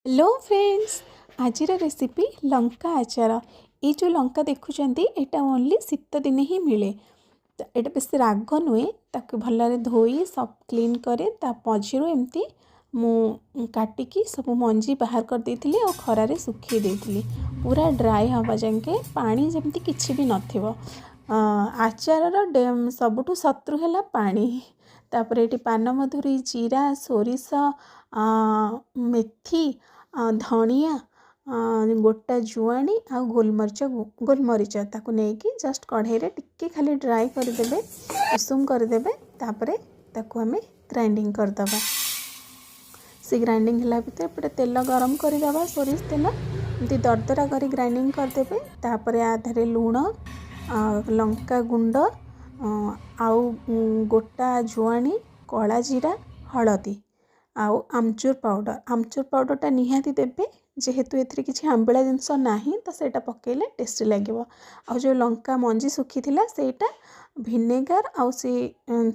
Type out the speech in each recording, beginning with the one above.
Hello friends, ଆଜିର recipe ଲଙ୍କା ଆଚାର। ଏଇ ଯେଉଁ ଲଙ୍କା ଦେଖୁଛନ୍ତି, ଏଇଟା ଓନ୍ଲି ଶୀତ ଦିନେ ହିଁ ମିଳେ। ତ ଏଇଟା ବେଶୀ ରାଗ ନୁହେଁ। ତାକୁ ଭଲରେ ଧୋଇ ସଫ୍ କ୍ଲିନ୍ କରି ତା ମଝିରୁ ଏମିତି ମୁଁ କାଟିକି ସବୁ ମଞ୍ଜି ବାହାର କରିଦେଇଥିଲି ଆଉ ଖରାରେ ଶୁଖେଇ ଦେଇଥିଲି ପୁରା ଡ୍ରାଏ ହେବା ଯାଏଁକେ, ପାଣି ଯେମିତି କିଛି ବି ନଥିବ। ଆଚାରର ସବୁଠୁ ଶତ୍ରୁ ହେଲା ପାଣି। ତାପରେ ଏଠି ପାନମଧୁରୀ, ଜିରା, ସୋରିଷ, ମେଥି, ଧଣିଆ, ଗୋଟା ଜୁଆଣି ଆଉ ଗୋଲମରିଚ, ତାକୁ ନେଇକି ଜଷ୍ଟ କଢ଼େଇରେ ଟିକେ ଖାଲି ଡ୍ରାଏ କରିଦେବେ, ଉଷୁମ କରିଦେବେ। ତାପରେ ତାକୁ ଆମେ ଗ୍ରାଇଣ୍ଡିଙ୍ଗ କରିଦେବା। ସେ ଗ୍ରାଇଣ୍ଡିଙ୍ଗ ହେଲା ଭିତରେ ଏପଟେ ତେଲ ଗରମ କରିଦେବା। ସୋରିଷ ତେଲ ଏମିତି ଦରଦରା କରି ଗ୍ରାଇଣ୍ଡିଙ୍ଗ କରିଦେବେ। ତାପରେ ଆ ଦେହରେ ଲୁଣ, ଲଙ୍କା ଗୁଣ୍ଡ ଆଉ ଗୋଟା ଜୁଆଣି, କଳା ଜିରା, ହଳଦୀ ଆଉ ଆମଚୁର ପାଉଡ଼ର। ଆମଚୁର ପାଉଡ଼ରଟା ନିହାତି ଦେବେ, ଯେହେତୁ ଏଥିରେ କିଛି ଆମ୍ବିଳା ଜିନିଷ ନାହିଁ, ତ ସେଇଟା ପକାଇଲେ ଟେଷ୍ଟି ଲାଗିବ। ଆଉ ଯେଉଁ ଲଙ୍କା ମଞ୍ଜି ଶୁଖିଥିଲା, ସେଇଟା ଭିନେଗାର ଆଉ ସେ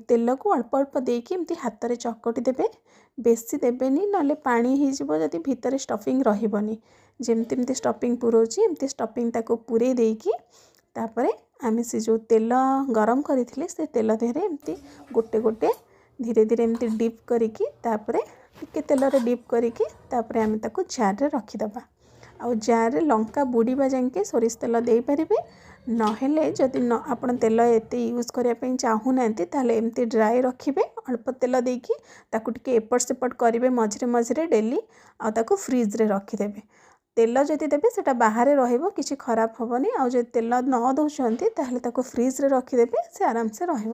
ତେଲକୁ ଅଳ୍ପ ଅଳ୍ପ ଦେଇକି ଏମିତି ହାତରେ ଚକଟି ଦେବେ। ବେଶୀ ଦେବେନି, ନହେଲେ ପାଣି ହେଇଯିବ ଯଦି ଭିତରେ ଷ୍ଟଫିଂ ରହିବନି। ଯେମିତି ଏମିତି ଷ୍ଟଫିଂ ପୁରଉଛି, ଏମିତି ଷ୍ଟଫିଂ ତାକୁ ପୁରେଇ ଦେଇକି ତାପରେ ଆମେ ସେ ଯେଉଁ ତେଲ ଗରମ କରିଥିଲେ, ସେ ତେଲ ଦେହରେ ଏମିତି ଗୋଟେ ଗୋଟେ ଧୀରେ ଧୀରେ ଏମିତି ଡିପ୍ କରିକି, ତାପରେ ଟିକେ ତେଲରେ ଡିପ୍ କରିକି ତାପରେ ଆମେ ତାକୁ ଜାର୍ରେ ରଖିଦେବା। ଆଉ ଜାର୍ରେ ଲଙ୍କା ବୁଡ଼ିବା ଯାଏଁକେ ସୋରିଷ ତେଲ ଦେଇପାରିବେ। ନହେଲେ ଯଦି ନ ଆପଣ ତେଲ ଏତେ ୟୁଜ୍ କରିବା ପାଇଁ ଚାହୁଁନାହାନ୍ତି, ତାହେଲେ ଏମିତି ଡ୍ରାଏ ରଖିବେ ଅଳ୍ପ ତେଲ ଦେଇକି, ତାକୁ ଟିକେ ଏପଟ ସେପଟ କରିବେ ମଝିରେ ମଝିରେ ଡେଲି, ଆଉ ତାକୁ ଫ୍ରିଜ୍ରେ ରଖିଦେବେ। ତେଲ ଯଦି ଦେବେ, ସେଇଟା ବାହାରେ ରହିବ, କିଛି ଖରାପ ହେବନି। ଆଉ ଯଦି ତେଲ ନ ଦେଉଛନ୍ତି, ତାହେଲେ ତାକୁ ଫ୍ରିଜ୍ରେ ରଖିଦେବେ, ସେ ଆରାମସେ ରହିବ।